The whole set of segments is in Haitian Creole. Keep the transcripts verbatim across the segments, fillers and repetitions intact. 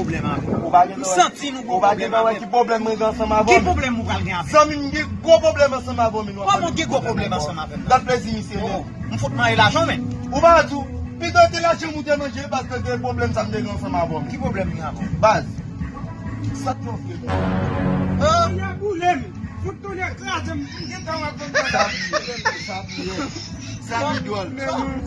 Ou pa gen dwa wè ki pwoblèm mwen gen ansanm avè w. Ki pwoblèm ou pral gen avè m? Zanmi m gen gwo pwoblèm ansanm avè w, men w ap. Kòman gen gwo pwoblèm ansanm avè m? Dat plezi misye menm. M fout manje lajan, men. Ou pa di w, pito te lajan m ou te manje, paske gen pwoblèm sa m te gen ansanm avè w. Ki pwoblèm m gen avè w? Baz. Sa k yon fre. An? Kounye a boule m. Fout kounye a kraze m. M gentan wè konn sa. Sa pi dwòl.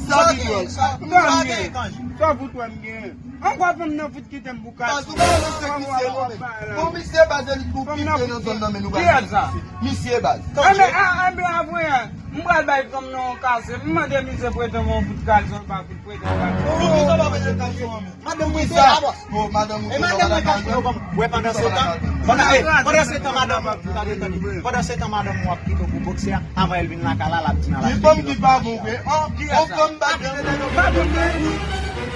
Sa pi dwòl. Sa pi dwòl. Sa fout wè m gen. Ankò fanm nan fout kite m pou kase. Baz, ou pa nan sèk misye non, men. Bon, misye baz, li pou kite nan zòn nan, men nou pa nan sèk misye. Misye baz. Anben, anben, avanyè, m pral bay fanm nan yon kase. M mande misye prete m yon kout kalson, l pa fout prete m kalson. Poukisa w pa prete kalson an, men? Madanm mwen se la, bòs. Bon, madanm ou te nan madanm mwen. Wè, pandan se tan, pandan, eh, pandan se tan, madanm mwen, tande, tande. Pandan se tan, madanm mwen ap kite w pou boksè, avan l vin lakay la, l ap di nan lach. Li fanm ki pa bon vre. An, yon fanm bat de nèg.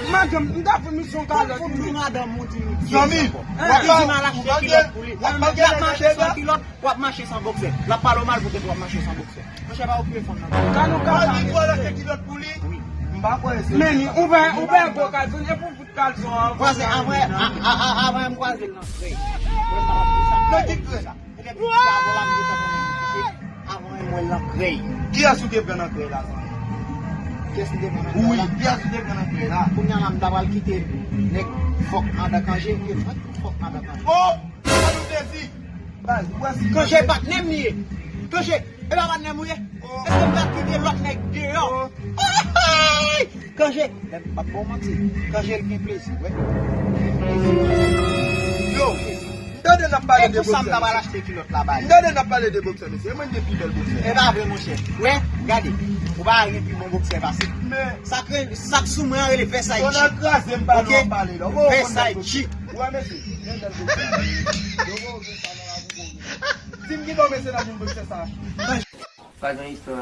Madanm, madanm, m ta fè misyon kalòt. Pou di madanm ou di li. Zanmi, w ap pa, ou pa gen, w ap pa gen kilòt. W ap mache san boksè. L ap pale w mal poutèt w ap mache san boksè. Monchè, pa okipe fanm nan. Sa nou ka fè. Ou al achte kilòt pou li? Wi. M pa kwè se. Men ou pa, ou pa gwo kalson, e pou fout kalson an. Kwaze, avan, a, a, a, avan m kwaze l nan krèy. Mwen pa di sa. Nan ki krèy? Poutèt li di avan la, m gentan konnen li kite. Avan m wè l nan krèy. Kiyès ou te pran nan krèy la, zanmi? Kiyès m te pran nan krèy la? Wi, kiyès ou te pran nan krèy la? Kounye a la, m ta pral kite nèg fòk madan kanje, e fòk madan kanje. Oh! Sa nou te di. Baz, ou wè si Kanje patnè m li ye. Kanje, e pa patnè m ou ye? Èske m pral kite lòt nèg deyò? Kanje, m ap ba w manti. Kanje l gen plezi, wè. Yo, m tande n ap pale de boksè. E pou sa m ta pral achte kilòt la ba li. M tande n ap pale de boksè, mesye. E mwen m gen pi bèl boksè. E pa vre, monchè. Wè, gade. Ou pa gen pi bon boksè pase m. Men sa k, sa k sou mwen an rele Versace G. Donald kraze m pale w ap pale la. Ou pa konn bèl boksè. Ou wè, mesye. Men bèl boksè. Yo, bon, bon, sa nan la, bon, bon. Si m gen dwa mesye nan moun boksè sa. Pa gen istwa.